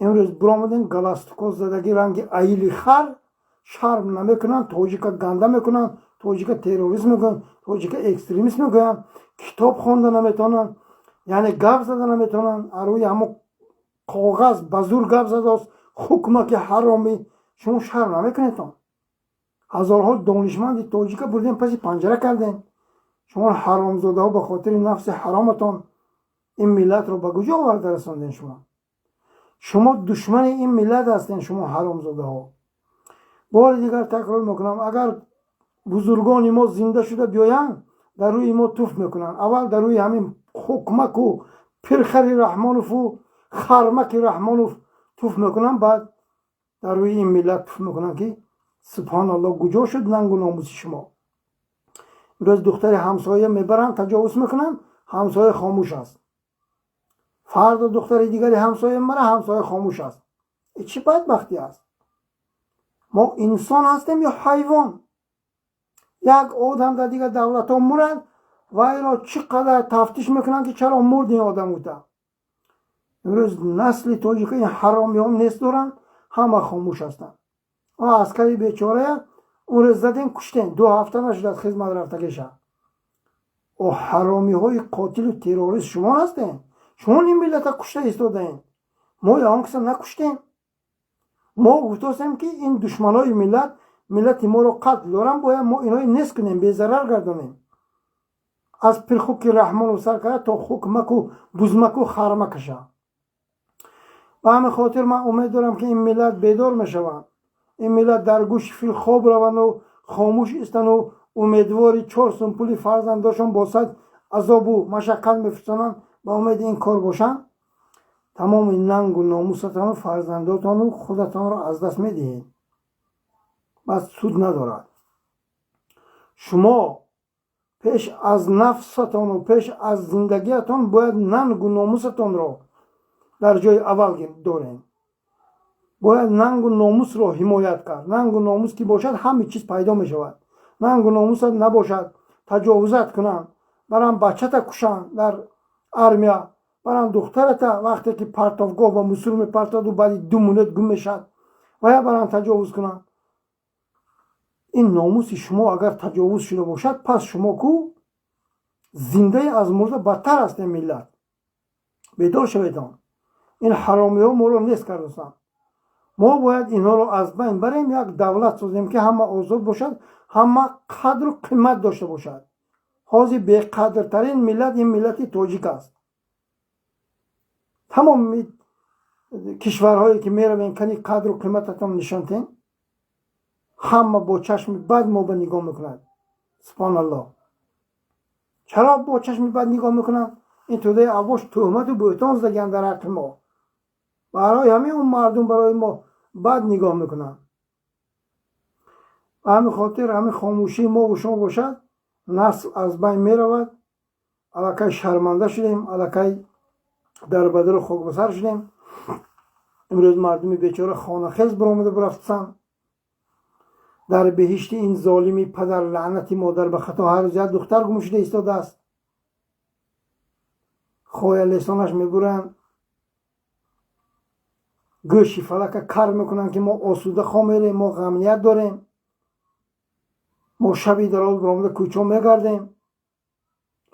имрӯз биромадем, галстуко задагӣ, ранги аили хар, шарм намекунанд, тоҷика ганда мекунанд, тоҷика террорист мекунанд, тоҷика экстремист мекунанд. Китоб хонда наметавонанд, яъне гап зада наметавонанд, аз рӯи ҳамон коғаз ба зур гап задааст. Ҳукмаки ҳаромӣ. Шумо шарм намекунедтон? Ҳазорҳо донишманди тоҷика бурдем, паси панҷара кардем. Шумо ҳаромзодаҳо ба хотири нафси ҳароматон ин миллатро ба куҷо оварда расондем? Шумо душмани ин миллат ҳастем, шумо ҳаромзодаҳо. Бори дигар такрор мекунам, агар бузургони мо зинда шуда биёянд, дар рӯи мо туф мекунанд. Аввал дар рӯи ҳамин хукмаку пирхари Раҳмонову хармаки Раҳмонов туф мекунанд, баъд дар рӯи ин миллат туф мекунанд, ки субҳоналлоҳ, куҷо шуд нангу номуси шумо? Имрӯз духтари ҳамсоя мебаранд, таҷовуз мекунанд, ҳамсоя хомӯш аст. Фардо духтари дигари ҳамсоя мебаранд, ҳамсоя хомӯш аст. Чӣ бадбахтӣ аст? Мо инсон ҳастем ё ҳайвон? Як одам дар дигар давлатҳо мурад, вайро чӣ қадар тафтиш мекунанд, ки чаро мурд ин одам гуфта. Имрӯз насли тоҷика ин ҳаромиҳо нест доранд, ҳама хомӯш ҳастанд. Аскари бечорая он рӯз задем, куштем, 2 ҳафта нашудад хизмат рафтагиша. О ҳаромиҳои қотилу террорист шумо ҳастем, шумо ин миллата кушта истодаем. Мо он каса накуштем. Мо гуфтостем, ки ин душманои миллат миллати моро қатл доранд, бояд мо инҳои нест кунем, безарар гардонем, аз пирхуки Раҳмону сар карда то хукмаку бузмаку хармакаша. Ба ҳамин хотир ман умед дорам, ки ин миллат бедор мешаванд, ин миллат дар гӯши фил хоб раванду хомӯш истану умедвори 4 сум пули фарзандошон бо сад азобу машаққат мефирсонанд, ба умеди ин кор бошанд. Тамоми нангу номусатону фарзандотону худатонро аз даст медиҳед, бас суд надорад. Шумо пеш аз нафсатону пеш аз зиндагиятон бояд нангу номусатонро дар ҷои аввал дорем. Бояд нангу номусро ҳимоят кард. Нангу номус ки бошад, ҳама чиз пайдо мешавад. Нангу номусат набошад, таҷовузат кунанд, барам бачата кушанд дар армия, барам духтарата вақте ки партовгоҳ ба мусур мепартаду баъди 2 минут гум мешавад, вая барам таҷовуз кунанд. Ин номуси шумо агар таҷовуз шуда бошад, пас шумо ку зиндаи аз мурда бадтар ҳастем. Миллат, бедор шаведон. Ин ҳаромиҳо моро нест кардастанд. Мо бояд инҳоро аз байн барем, як давлат созем, ки ҳама озод бошад, ҳама қадру қимат дошта бошад. Ҳозир беқадртарин миллат ин миллати тоҷик аст. Тамоми кишварҳое ки меравем, кани қадру қимататон нишон тен, ҳама бо чашми бад мо ба нигоҳ мекунад. Субҳоналлоҳ, чаро бо чашми бад нигоҳ мекунанд? Ин тӯдаи авбош тӯҳмату бӯҳтон задагианд дар ҳаққи мо. Барои ҳамин он мардум барои мо бад нигоҳ мекунанд. Ба ҳамин хотир ҳамин хомӯшии мову шумо бошад, насл аз байн меравад. Аллакай шарманда шудем, аллакай дар бадару хокбасар шудем. Имрӯз мардуми бечора хонахез баромада бурафтанд. Дар беҳишти ин золими падар лаънати модар ба хато ҳар рӯз як духтар гум шуда истодааст. Хоя лесонаш мебуранд, гӯши фалака кар мекунанд, ки мо осуда хоб мерем, мо ғамният дорем, мо шаби дароз баромада кӯчо мегардем,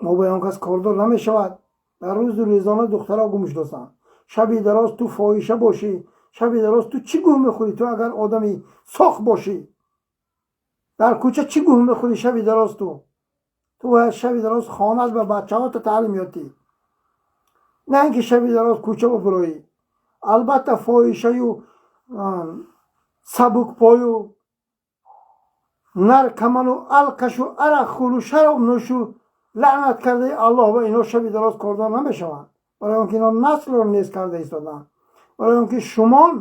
мо ба он кас кордор намешавад. Дар рӯзу рӯзона духтарҳо гум шудастанд. Шаби дароз ту фоҳиша бошӣ, шаби дароз ту чӣ гӯҳ мехӯрӣ? Ту агар одами соқ бошӣ, дар кӯча чӣ гӯҳ мехӯрӣ шаби дароз? Ту бояд шаби дароз хонат ба бачаҳота таълим ётӣ, на ин ки шаби дароз кӯча бубуроӣ. Албатта, фоҳишаю сабукпою наркоману алкашу арақхӯру шаробнӯшу лаънат кардаи Аллоҳ ба инҳо шаби дароз кордор намешаванд, барои он ки инҳо наслро нест карда истоданд, барои он ки шумон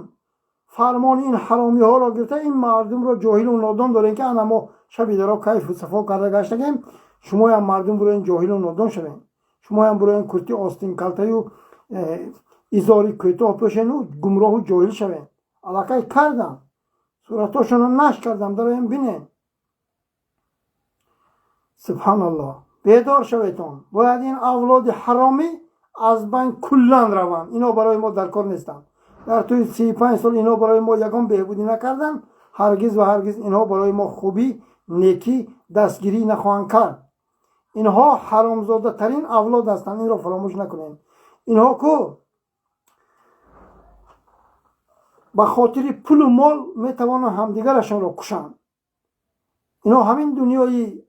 фармони ин ҳаромиҳоро гирифта, ин мардумро ҷоҳилу нодон дорем, ки ана мо шаби дароз кайфу сафо карда гаштагем, шумоям мардум буроен ҷоҳилу нодон шавем, шумоям буроен курти остинкалтаю изори кӯтоҳ пӯшену гумроҳу ҷоҳил шавем. Аллакай кардам, суратҳошонро нашр кардам, дароем бинем. Субҳаналлоҳ, бедор шаветон. Бояд ин авлоди ҳаромӣ аз байн куллан раванд. Ино барои мо дар кор нестанд. Дар тӯи 35 сол инҳо барои мо ягон беҳбудӣ накарданд. Ҳаргиз ва ҳаргиз инҳо барои мо хубӣ, некӣ, дастгирӣ нахоҳанд кард. Инҳо ҳаромзодатарин авлод ҳастанд, инро фаромӯш накунем. Инҳо ку Ба хотири пулу мол метавонанд ҳамдигарашонро кушанд. Ино ҳамин дунёи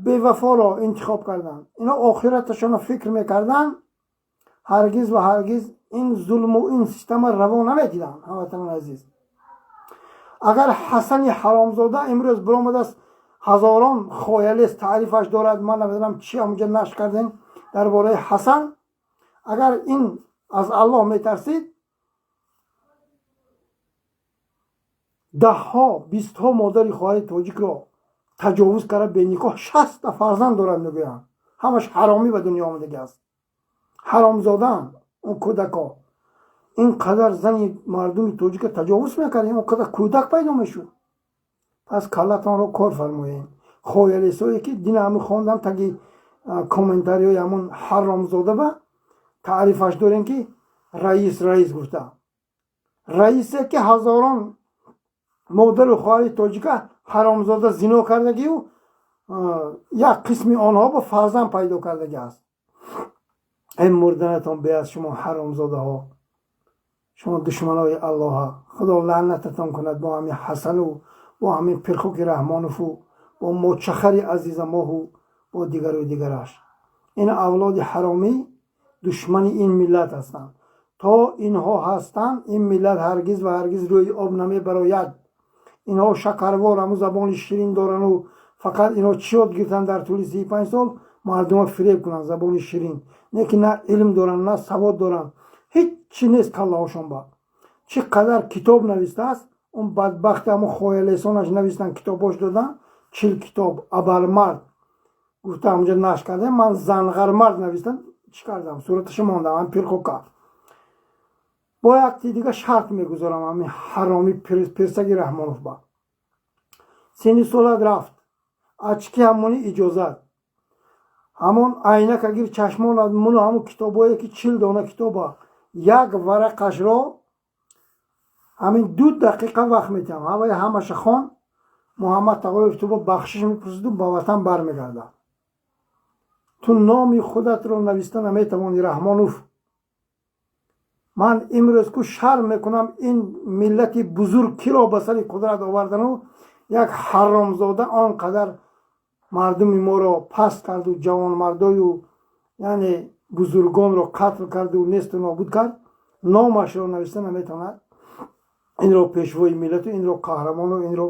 бевафоро интихоб карданд. Ино охираташонро фикр мекарданд, ҳаргиз ва ҳаргиз ин зулму ин система раво намедиданд. Ҳамватанони азиз, агар Ҳасани ҳаромзода имрӯз биромадааст, ҳазорон хоялес таърифаш дорад, ман намедонам чи ҳамунҷа нашр кардем дар бораи Ҳасан. Агар ин аз Аллоҳ метарсид, даҳҳо, бистҳо модари хоҳари тоҷикро таҷовуз карда, беникоҳ 60-та фарзанд дорад, мегӯянд, ҳамаш ҳаромӣ ба дунё омадагӣ аст. Ҳаромзодаанд он кӯдако. Ин қадар зани мардуми тоҷика таҷовуз мекард, он қадар кӯдак пайдо мешуд. Пас каллатонро кор фармоед. Хоялесое ки дина ҳамин хондан таги комментариҳои ҳамон ҳаромзода ба таърифаш дорем, ки раис, раис гуфта, раисе ки ҳазорон модару хоҳари тоҷика ҳаромзода зино кардагию як қисми онҳо ба фарзанд пайдо кардагӣ аст. Эй, мурданатон бе аз шумо, ҳаромзодаҳо, шумо душманои Аллоҳа. Худо лаънататон кунад бо ҳамин Ҳасану бо ҳамин Пирхуки Раҳмонову бо мочахари азизамоҳу бо дигару дигараш. Ин авлоди ҳаромӣ душмани ин миллат ҳастанд. То инҳо ҳастанд, ин миллат ҳаргиз ва ҳаргиз рӯи об намебарояд. Инҳо шакарвор, ҳамун забони ширин дорану фақат инҳо чӣ ёд гирифтанд дар тӯли 35 сол? Мардума фиреб кунанд, забони ширин. Не ки на илм доранд, на савод доранд, ҳиччи нест каллаҳошон. Ба чӣ қадар китоб навистааст он бадбахти, ҳамун хоялесонаш навистанд, китобош доданд, 40 китоб абармард гуфта ҳамунҷа нашр кардем. Ман занғармард навистам, чӣ кардам, сураташа мондам. Ҳам Пирхока бо якти дига шарт мегузорам. Ҳамин ҳароми Пирсаги Раҳмонов ба синни солат рафт, очки ҳамони иҷозат, ҳамон айнака гир, чашмонат муну ҳамон китобое ки 40 дона китоба як варақашро ҳамин 2 дақиқа вақт метиҳам. Ҳавай ҳамаша хон. Муҳаммад Тағоев ту бо бахшиш мепурсиду ба ватан бармегардад. Ту номи худатро нависта наметавонӣ, Раҳмонов. Ман имрӯз ку шарм мекунам, ин миллати бузург киро ба сари қудрат овардану як ҳаромзода он қадар мардуми моро паст карду, ҷавонмардою яъне бузургонро қатл карду несту нобуд кард, номашро нависта наметавонад. Инро пешвои миллату, инро қаҳрамону, инро,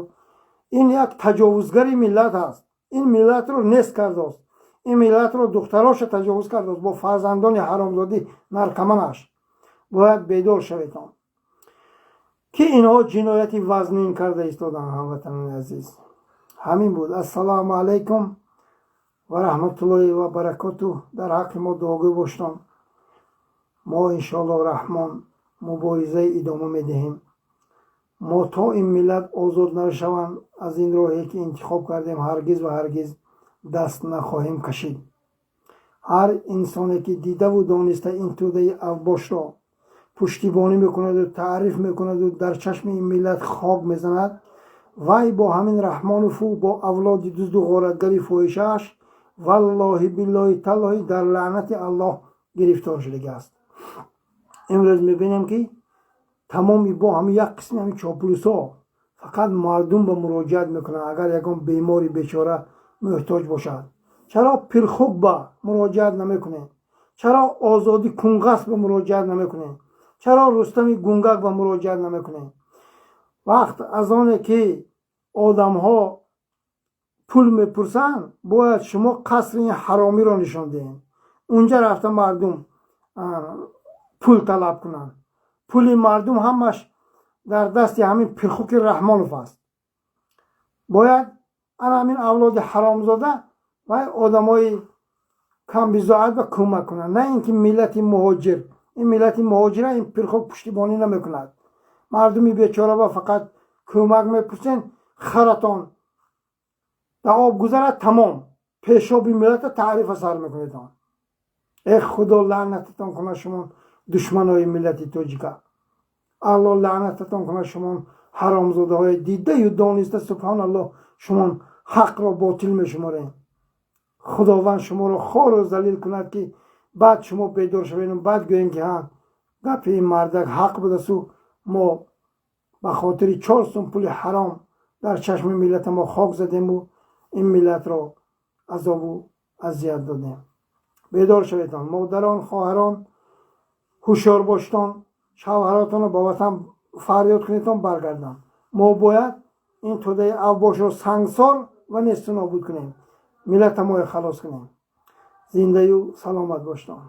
ин як таҷовузгари миллат ҳаст. Ин миллатро нест кардааст, ин миллатро, духтароша таҷовуз кардааст бо фарзандони ҳаромзодӣ наркоманаш. Бояд бедор шаведон, ки инҳо ҷинояти вазнин карда истоданд. Ҳамватанони азиз, ҳамин буд. Ассалому алайкум ва раҳматуллоҳи ва баракоту. Дар ҳаққи мо дуогӯ боштон. Мо иншоаллоҳ раҳмон муборизаи идома медиҳем. Мо то ин миллат озод нашаванд, аз ин роҳе ки интихоб кардем, ҳаргиз ва ҳаргиз даст нахоҳем кашид. Ҳар инсоне ки дидаву дониста ин тӯдаи авбошро пуштибонӣ мекунаду таъриф мекунаду дар чашми ин миллат хок мезанад, вай бо ҳамин Раҳмонову бо авлоди дузду ғоратгари фоҳишааш, валлоҳи, биллоҳи, таллоҳи, дар лаънати Аллоҳ гирифтор шудагӣ аст. Имрӯз мебинем, ки тамоми бо ҳамин як қисми ҳамин чоплусҳо фақат мардум ба муроҷиат мекунанд, агар ягон бемори бечора муҳтоҷ бошад. Чаро Пирхук ба муроҷиат намекунем? Чаро Озодӣ Кунғас ба муроҷиат намекунем? Чаро Рустами Гунгак ба муроҷиат намекунем? Вақт аз оне ки одамҳо пул мепурсанд, бояд шумо қасри ин ҳаромиро нишон диҳем. Унҷа рафта мардум пул талаб кунанд. Пули мардум ҳамаш дар дасти ҳамин Пирхуки Раҳмонов аст. Бояд ана ҳамин авлоди ҳаромзода вай одамои камбизоат ба кӯмак кунанд, на ин ки миллати муҳоҷир. Ин миллати муҳоҷира ин Пирхук пуштибонӣ намекунад. Мардуми бечора ба фақат кӯмак мепурсен, харатон дар об гузарад, тамом, пешоби миллата таърифа сар мекунедон. Э, Худо лаънататон кунад, шумо душманои миллати тоҷика. Алло лаънататон кунад, шумо ҳаромзодаҳои дидаю дониста, субҳоналлоҳ, шумо ҳақро ботил мешуморед. Худованд шуморо хору залил кунад, ки баъд шумо бедор шаведу баъд гӯем, ки ҳа, гапи ин мардак ҳақ будасту мо. Ба хотири 4 сум пули ҳаром дар чашми миллата мо хок задему ин миллатро азобу азият додем. Бедор шаведон, модарон, хоҳарон, ҳушёр бошедон, шавҳаротонро ба ватан фарёд кунедон, баргарданд. Мо бояд ин тӯдаи авбошро сангсор ва несту нобуд кунем, миллата моя халос кунем. Зиндаю саломат бошедон.